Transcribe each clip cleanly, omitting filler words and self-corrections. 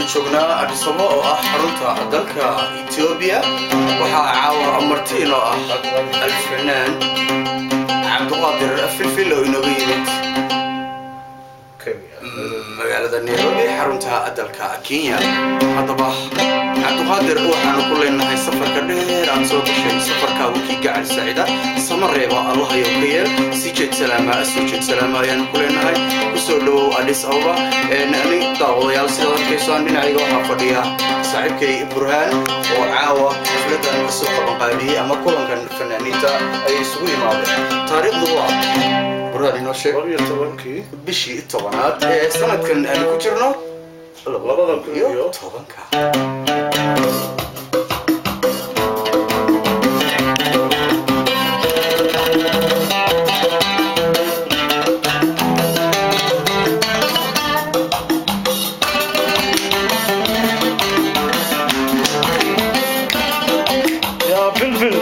Waxaanu joognaa Addis Ababa oo ah xarunta dalka Etoobiya. Waxaa caawa marti inoo ah alfanaan Cabdiqaadir Filfil oo inooga yimid magaalada Nairobi, xarunta dalka Kenya. Haddaba Cabdiqaadir, waxaanu ku leenahay safarka dheer aad soo gashay, safarkaagu kii gacal saacida sama reeba Allahayo ka yeel. Sii jeed salaama, soo jeed salaama ayaanu ku leenahay. Kusoo dhawow Addis Ababa. Ani daawadayaal, sidaad arkaysaan dhinacayga waxaa fadhiya saaxiibkay Burhaan oo caawa xafladan kasoo qabanqaabiyey ama kulankan fanaaniinta ay isugu yimaadeen. Taariikhdu waa, Burhaan inoo sheeg. 12-kii bishii 10aad ee sanadkan aanu ku jirno 2010-ka. Yaa Filfil.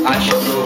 I